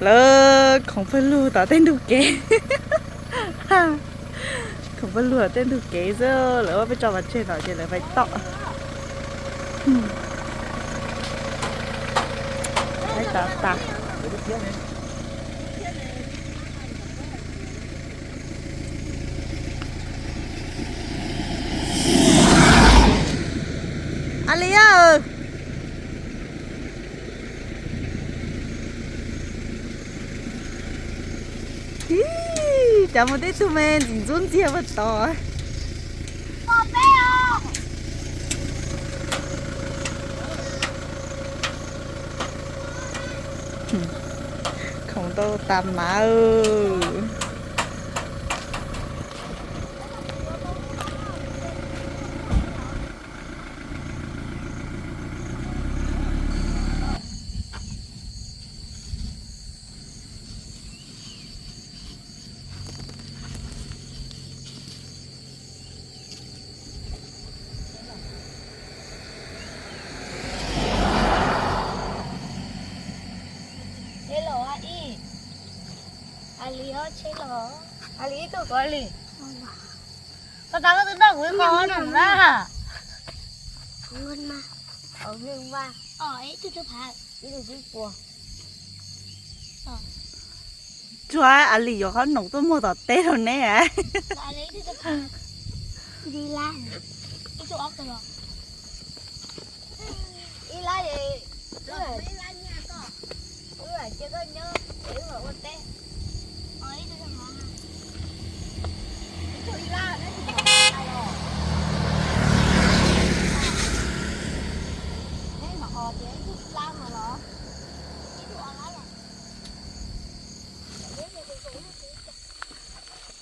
Lawv khoom pawg lug tom tej ntug kev. Khoom pawg lug tom tej ntug kev xwb, lawv muab peb tso pov tseg no ces lawv pais tom. Pais tom tas. A li a. Ib, cas muaj tib tug me ntxim ntxub ntxiag puag tod. Khoom ntau tas mas. Tsheb los ib, a li ob tsheb los, a li ib tug kov li. Koj tas koj twb noj kuv ib qho no na. Ib tug tsib puas. Tsuas a li yuav qhob noom tuaj muag tom teb rau neb. Ib lab, wb cia koj nyob ces wb mam ua teb. Ib tug ib lab, neb mam os tias ib tug ib lab no los.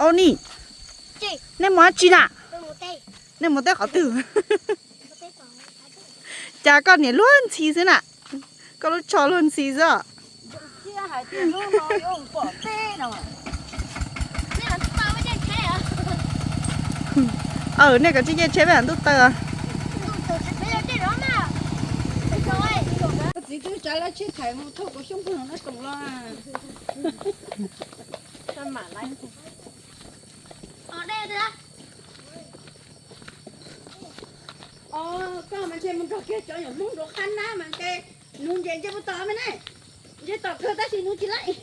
Au ni, nej mus dab tsi na? Nej mus teb qhov twg? Cas koj niam luag ntxhi xwb na, koj lub tsho luag ntxhi xwb. Aw, nej kav tsij caij tsheb peb mam ntuj taw. Txiv twb tsav lawv tsheb thaiv mus thauj kuv xyoob pug no soom los. Os, koj mas ntshe mus nrog kiag cov nyuam Hmoob nraum qab nab mas ntshe nuv ntses ntshe puas tom me ne. Ntshe tom kawg tab sis nuv tsis laib.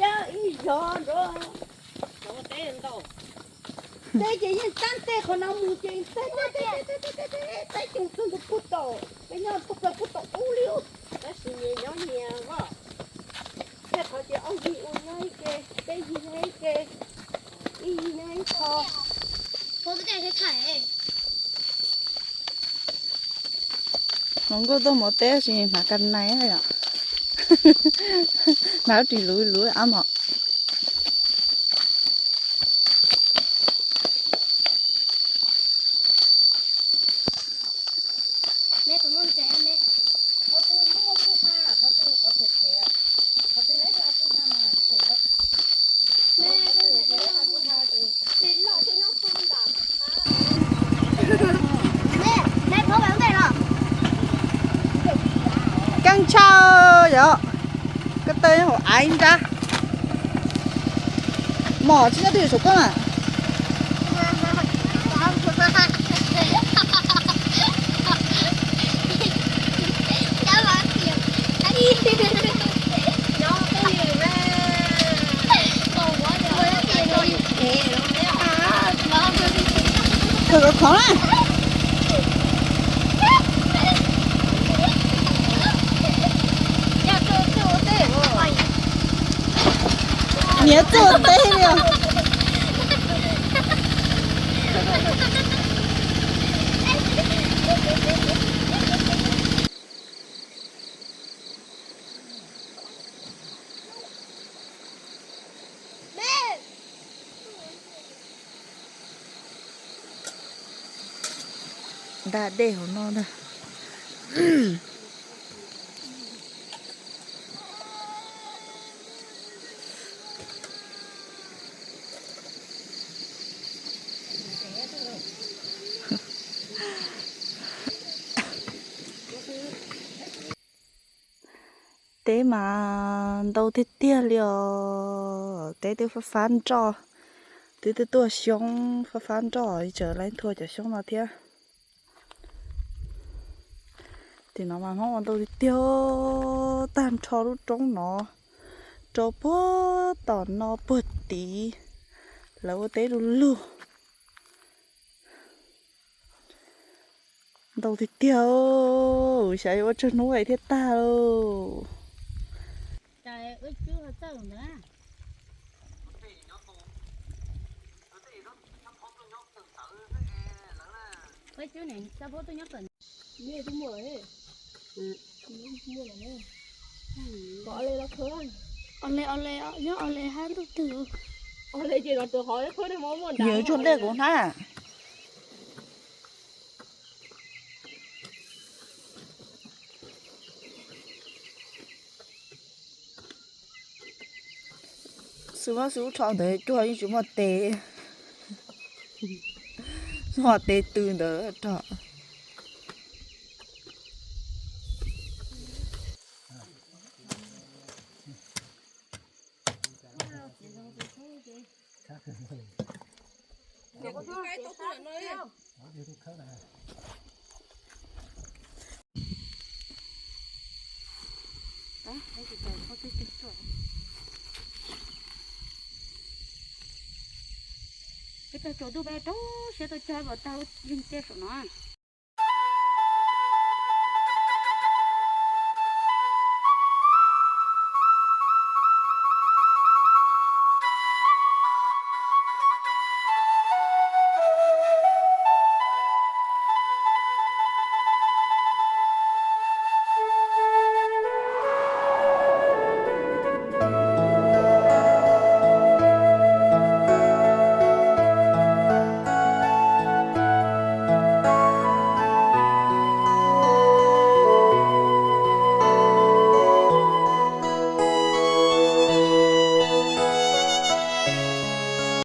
Yog ib zog nrov. Teb ces yeej tab tej qhov no mus ces tab tej tab tej coob txog ntua puag tom, peb nyob puag plaws puag tom ub li. Tab sis nyias nyob nyias os. Tej qhov tias ob yig ua nyob ib ke, peb yig nyob ib ke, ib yig nyob ib qho. Hluas nkauj tuaj mus teb tab sis hnav ka nais yom. Hnav ris luv luv ab mom. Keej tshaj yom, koj taw hauv av ib nrab. Mom tsis nyob twj ywm saum koj na. Kawg kawg khov na. Niam txuj teb li os. Da dej hauv no ntag. Teb mas ntau tiag tiag li os, teb twb fab fab nroj, twb twb tuaj xyoob fab fab nroj, tseem lawv thua cov xyoob no thiab. Tim no mas Hmoob ua ntau tiag tiag, tag nrho lub roob no rau puag tom no puag tid, lawv ua teb du lug. Ntau tiag tiag, xyov yuav ua tsawg hnub es thiaj tag. Os le, os le, nyob os le hab ntuj twg. Yawg tsuag dej kuv hnab. Xwb muab xwb lub tsho ntawd cuag yeej tsis muaj tes, muaj tes tw ntawd rau. Peb tau tsaus ntuj peb rau siab tuaj cog lub yeeb tej saum no.